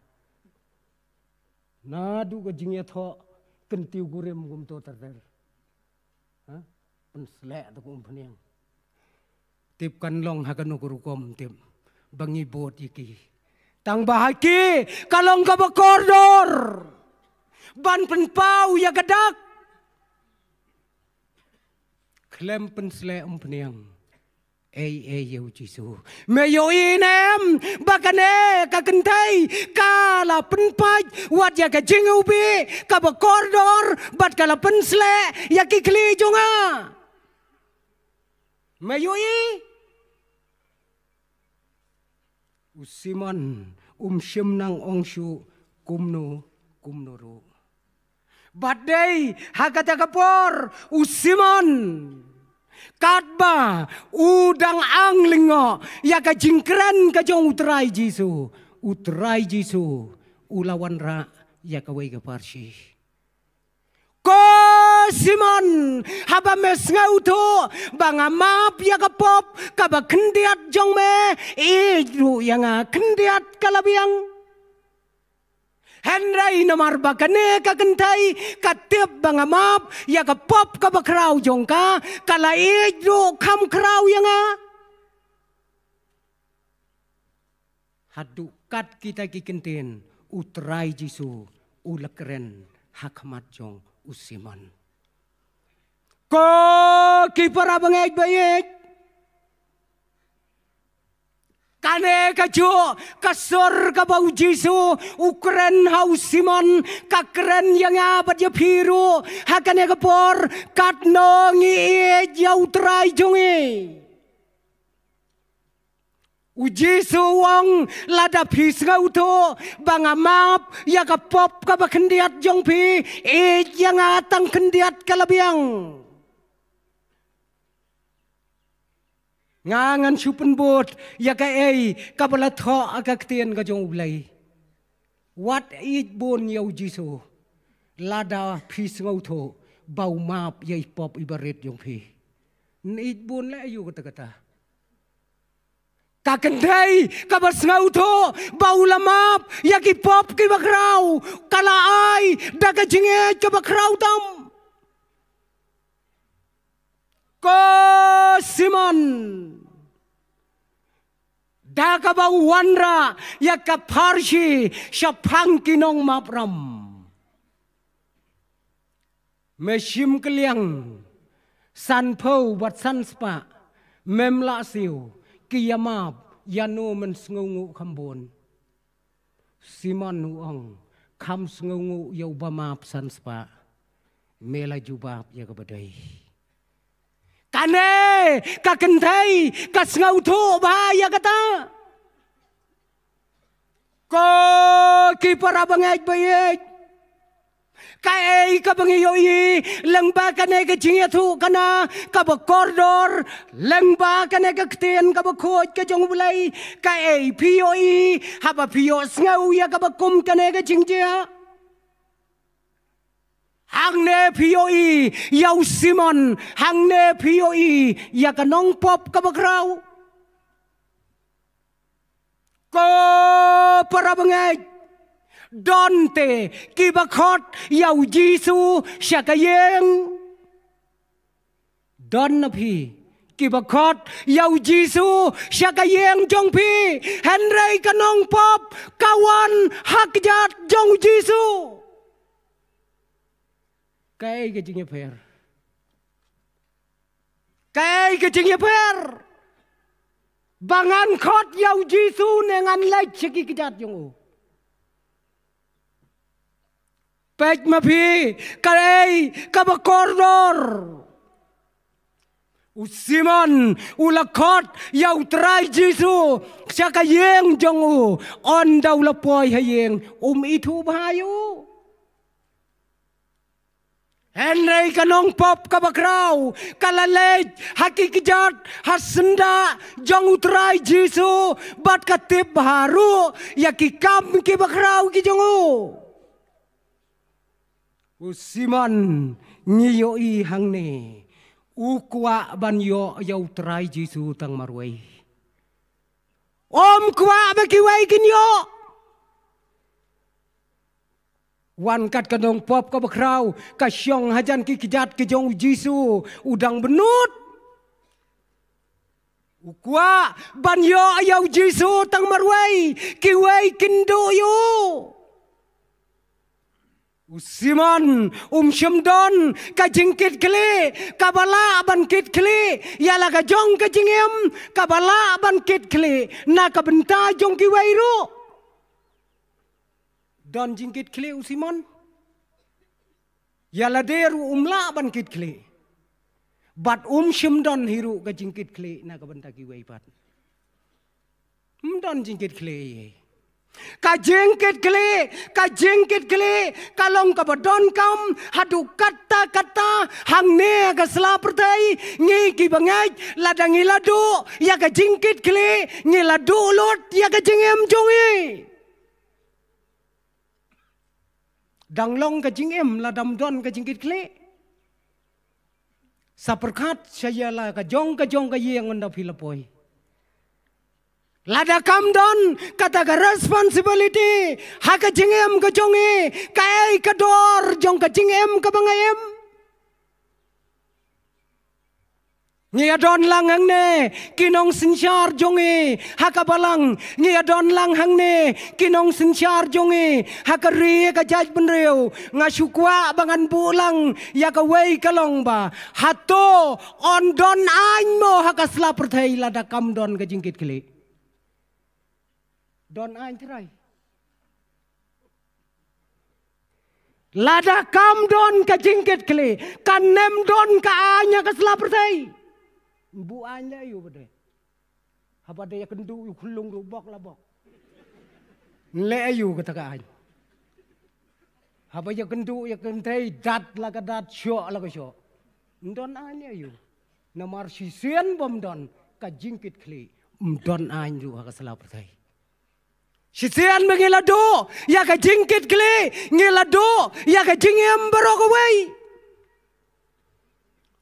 Naduh ka jingïathoh kyntiew kurim kumto ter ter. Ha? Pynsleh te ka umphniang. Tip kan long ha kano ka rukom tip ba ngi bud ïa ki. Tang ba ha ki ka long kaba kordor ban pynpaw ïa ka dak. Khlem pynsleh umphniang. Ei, ei, ïa u Jisu. Me ïohi ne em ba kane ka kynthei ka la pynpait wat ïa ka jingiwbih kaba kordor bad ka la pynsleh ïa ki khlieh jong nga? Me ïohi? U Simon um shym nang ong shuh kumno kumno ruh. Bad dei ha kata ka por u Simon, katba u dang ang lyngngoh ïa ka jingkren ka jong u Trai Jisu, u Trai Jisu u la wanrah ïa kawei ka parshi. Ko Simon, haba me sngewthuh ba nga map ïa ka pop kaba khyndiat jong me, ïeit ruh ïa nga khyndiat ka la biang. Hynrei namar ba kane ka kynthei ka tip ba nga map ïa ka pop kaba khraw jong ka, ka la ïeit ruh kham khraw ïa nga. Haduh kat kita ki kyntien u Trai Jisu u la kren ha khmat jong u Simon. Ko ki para bangeit ba ïeit, kane ka juh ka sur kaba u Jisu u kren ha u Simon, ka kren ïa nga bad ïa phi ruh ha kane ka por, katno ngi ïeit ïa u Trai jong ngi. U Jisu u ong, lada phi sngewthuh ba nga map ïa ka pop kaba khyndiat jong phi, ïeit ïa nga tang khyndiat ka la biang. Nga ngan shu pynbud ïa kaei kaba la thoh ha ka ktien ka jong U Blei. Wat ïeit bun ïa U Jisu lada phi sngewthuh ba u map ïa i pop iba rit jong phi. Ïeit bun leh aïu kata kata. Ka kynthei kaba sngewthuh ba u la map ïa ki pop kiba khraw, ka la ai da ka jingïeit kaba khraw tam. Ko Simon, da kaba u wanrah ïa ka pharshi shaphang ki nongmap ram. Me shim kylliang sanphew bad sanspah, mem lah siew, ki ïa map, ïano men sngewnguh kham bun. Simon u ong, kham sngewnguh ïa uba map sanspah, me la jubab ïa kaba dei. Kane ka kynthei ka sngewthuh bha ïa kata. Ko ki para bangeit ba ïeit, kaei kaba ngi ïohi lyngba kane ka jingïathuhkhana kaba kordor, lyngba kane ka ktien kaba khuid ka jong U Blei? Kaei phi ïohi haba phi ïohsngew ïa kaba kum kane ka jingjia? Hangne phi ïohi ïa u Simon, hangne phi ïohi ïa ka nongpop kaba khraw. Ko para bangeit, don te kiba khot ïa u Jisu sha ka ïing. Don na phi kiba khot ïa u Jisu sha ka ïing jong phi, hynrei ka nongpop ka wan ha kjat jong u Jisu. Kaei ka jingïapher? Kaei ka jingïapher? Ba ngan khot ïa u Jisu ne ngan leit sha ki kjat jong u? Peit ma phi, kaei kaba kordor? U Simon u la khot ïa u Trai Jisu sha ka ïing jong u, ynda u la poi ha ïing um ithuh bha ïa u. Hynrei ka nongpop kaba khraw ka la leit ha ki kjat ha syndah jong u Trai Jisu bad ka tip bha ruh ïa ki kam kiba khraw ki jong u. U Simon ngi ïohi hangne u kwah ban ïoh ïa u Trai Jisu tang marwei. Um kwah ba kiwei kin ïoh. Wan kat ka nongpop kaba khraw ka shong hajan ki kjat ki jong u Jisu, u dang bynnud. U kwah ban ïoh ïa u Jisu tang marwei, kiwei kin duh ïa u. U Simon um shym don ka jingkitkhlieh kaba lah ban kitkhlieh ïa la ka jong ka jingim kaba lah ban kitkhlieh na ka bynta jong kiwei ruh. Don jingkitkhlieh u Simon? Ïa lade ruh um lah ban kitkhlieh. Bad um shym don hi ruh ka jingkitkhlieh na ka bynta kiwei pat. Um don jingkitkhlieh. Ka jingkitkhlieh, ka jingkitkhlieh ka long kaba donkam haduh katta katta. Hangne ka sla pyrthei, ngi kiba ngeit, lada ngi la duh ïa ka jingkitkhlieh, ngi la duh lut ïa ka jingim jong ngi. Dang long ka jingim lada ym don ka jingkitkhlieh. Sa pyrkhat sha ïa la ka jong ka jong ka ïing ynda phi la poi. Lada kam don kata ka responsibility ha ka jingim ka jong ngi, kaei ka dor jong ka jingim kaba nga im? Ngi ïa don lang hangne ki nongsynshar jong ngi ha ka balang, ngi ïa don lang hangne ki nongsynshar jong ngi ha ka ri ka jaitbynriew. Nga shu kwah ba ngan buh lang ïa kawei ka long ba hato yn don aiñ mo ha ka sla pyrthei lada kam don ka jingkitkhlieh? Don aiñ Trai. Lada kam don ka jingkitkhlieh, kan ym don ka aiñ ha ka sla pyrthei. Buh aiñ leh aïu ba dei? Haba da ïakynduh ïa u khyllung ruh bok la bok. Leh aïu kata ka aiñ. Haba ïakynduh ïakynthei dat la ka dat, shoh la ka shoh. Ym don aiñ aïu. Namar shisien bym don ka jingkitkhlieh, ym don aiñ ruh ha ka sla pyrthei. Shisien ba ngi la duh ïa ka jingkitkhlieh, ngi la duh ïa ka jingim baroh kawei.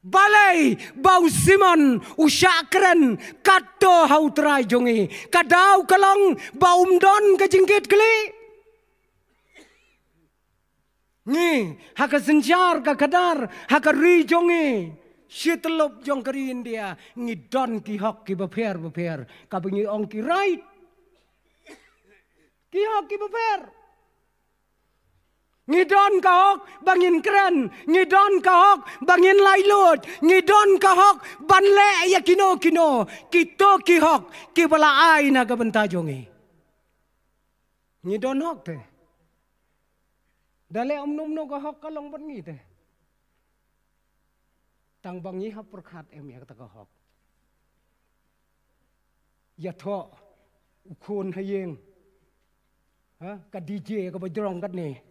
Balei ba u Simon u shah kren katto ha U Trai jong ngi? Ka daw ka long ba um don ka jingkitkhlieh. Ngi ha ka synshar ka khadar ha ka ri jong ngi, shi tyllup jong ka ri India, ngi don ki hok kiba pher bapher, kaba ngi ong ki right. Ki hok kiba pher. Ngi don ka hok ba ngin kren, ngi don ka hok ba ngin laitluid, ngi don ka hok ban leh ïa kino kino, kito ki hok kiba la ai na ka bynta jong ngi. Ngi don hok te. Da leh kumno kumno ka hok ka long bad ngi te. Tang ba ngi hap pyrkhat em ïa kata ka hok. Ïathoh u khun ha ïing. Ha, ka D J kaba jrong katne.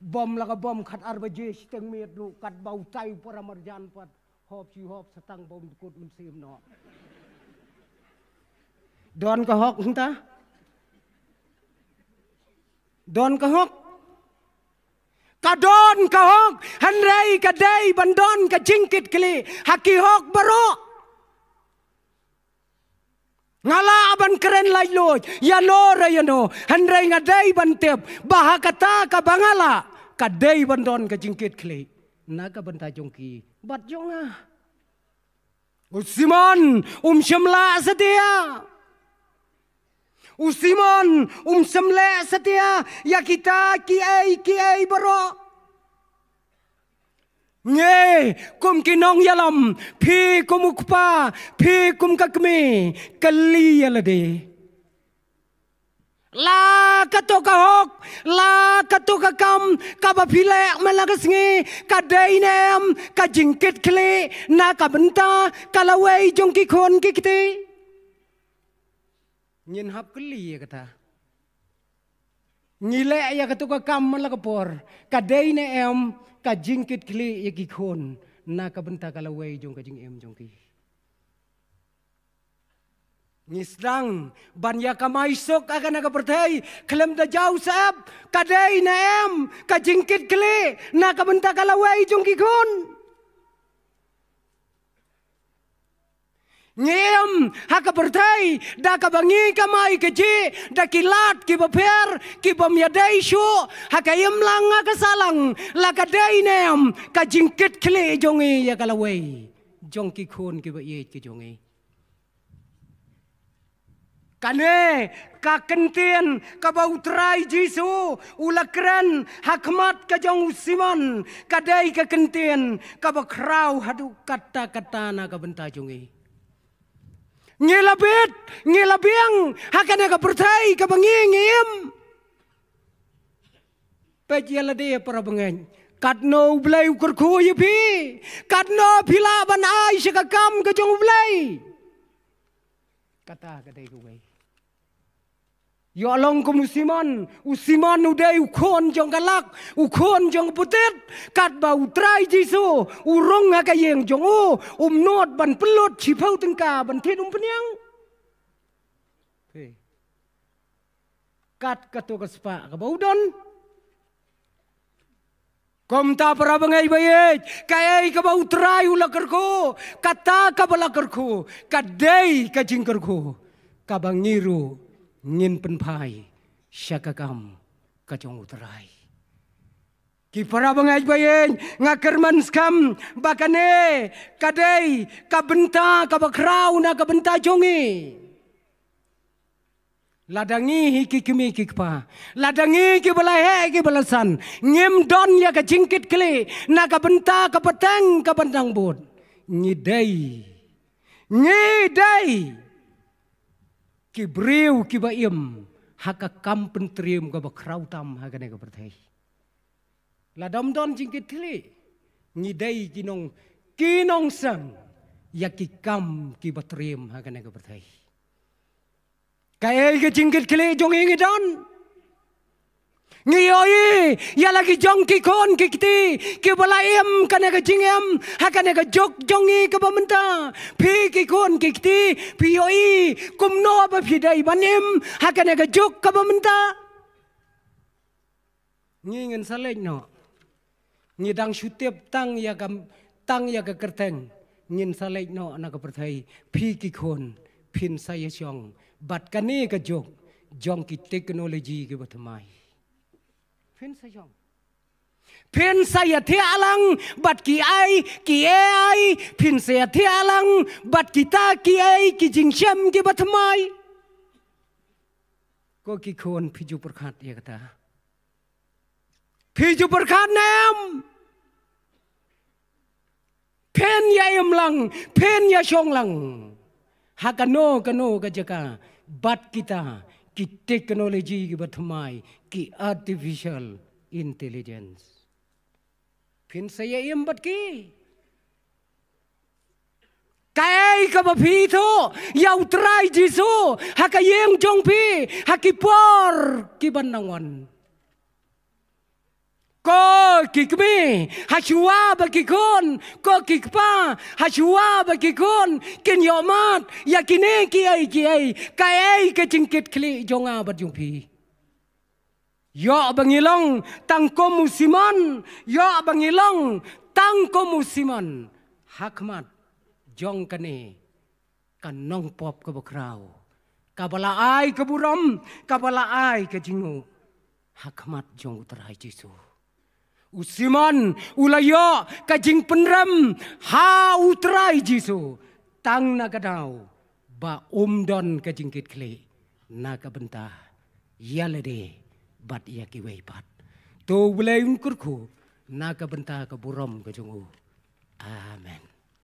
Bom la ka bom khatar baje shiteng miet ruh katba u tai u para marjan pat. Hop shi hop sa tang bom dkut mynsiem noh. Don ka hok hynta. Don ka hok. Ka don ka hok, hynrei ka dei ban don ka jingkitkhlieh ha ki hok baroh. Nga lah ban kren laitluid ïano re ïano, hynrei nga dei ban tip ba ha kata kaba nga lah, ka dei ban don ka jingkitkhlieh na ka bynta jong ki bad jong nga. U Simon um shym lah satia. U Simon um shym lah satia ïa kita kiei kiei baroh. Ngi kum ki nongïalam, phi kum u kpa, phi kum ka kmie, kylli ïa lade. La kato ka hok, la kato ka kam kaba phi leh man la ka sngi, ka dei ne em ka jingkitkhlieh na ka bynta ka lawei jong ki khun ki kti? Ngin hap kylli ïa kata. Ngi leh ïa kato ka kam man la ka por, ka dei ne em ka jingkitkhlieh ïa ki khun na ka bynta ka lawei jong ka jingim jong ki? Ngi sdang ban ïa kamai suk ha kane ka pyrthei khlem da jaw sep, ka dei ne em ka jingkitkhlieh na ka bynta ka lawei jong ki khun? Ngi im ha ka pyrthei da kaba ngi kamai kajih da ki lad kiba pher, kibym ïadei shuh ha ka imlang ha ka sahlang, la ka dei ne em ka jingkitkhlieh jong ngi ïa ka lawei jong ki khun kiba ïeit ki jong ngi? Kane ka kyntien kaba U Trai Jisu u la kren ha khmat ka jong u Simon, ka dei ka kyntien kaba khraw haduh katta katta na ka bynta jong ngi. Ngi la bit, ngi la biang ha kane ka pyrthei kaba ngi ngi im. Peit ïa lade para bangeit, katno U Blei u kyrkhu ïa phi, katno phi lah ban ai sha ka kam ka jong U Blei. Kata ka dei kawei. Ïoh long kum u Simon, u Simon u dei u khun jong ka lak, u khun jong ka putit, katba U Trai Jisu u rung ha ka ïing jong u, um nud ban pynlut shiphew tyngka ban thied umpynïang. Phi. Kat kato ka spah kaba u don. Kumta para bangeit ba ïeit, kaei kaba U Trai u la kyrkhu, kata kaba la kyrkhu, ka dei ka jingkyrkhu kaba ngi ruh ngin pynphai sha ka kam ka jong U Trai. Ki para bangeit ba ïeit, nga kyrmen skhem ba kane ka dei ka bynta kaba khraw na ka bynta jong ngi. Lada ngi hi ki kmie ki kpa, lada ngi kiba la heh kiba la san, ngim don ïa ka jingkitkhlieh na ka bynta ka pateng kaba dang bud, ngi dei, ngi dei ki briew kiba im ha ka kam pyntriem kaba khraw tam ha kane ka pyrthei. Lada ym don jingkitkhlieh, ngi dei ki nong, ki nongseng ïa ki kam kiba triem ha kane ka pyrthei. Kaei ka jingkitkhlieh jong ngi ngi don? Ngi ïohi ïa la ki jong ki khun ki kti kiba la im kane ka jingim ha kane ka juk jong ngi kaba mynta. Phi ki khun ki kti, phi ïohi kumno ba phi dei ban im ha kane ka juk kaba mynta? Ngi ngin sa leit noh. Ngi dang shu tip tang ïa ka, tang ïa ka kyrteng. Ngin sa leit noh na ka pyrthei. Phi ki khun, phin sa ïa shong bad kane ka juk jong ki technology kiba thymmai. Phin sa shong. Phin sa ïa thiah lang bad ki ai, ki A I, phin sa ïa thiah lang bad kita ki ai, ki jingshem kiba thymmai. Ko ki khun, phi ju pyrkhat ïa kata? Phi ju pyrkhat ne em? Phin ïa im lang, phin ïa shong lang ha kano kano ka jaka bad kita ki technology kiba thymmai, ki artificial intelligence. Phin sa ïa im bad ki? Kaei kaba phi ïathuh ïa U Trai Jisu ha ka ïing jong phi ha ki por kiban nang wan? Ko ki kmie, ha shuwa ba ki khun, ko ki kpa, ha shuwa ba ki khun kin ïohmad ïa kine kiei kiei, kaei ka jingkitkhlieh jong nga bad jong phi? Ïoh ba ngi long tang kum u Simon, ïoh ba ngi long tang kum u Simon ha khmat jong kane ka nongpop kaba khraw, kaba la ai ka burom, kaba la ai ka jingnguh ha khmat jong U Trai Jisu. U Simon u la ïoh ka jingpynrem ha U Trai Jisu tang na ka daw ba um don ka jingkitkhlieh na ka bynta ïa lade bad ïa kiwei pat. To U Blei un kyrkhu na ka bynta ka burom ka jong u. Amen.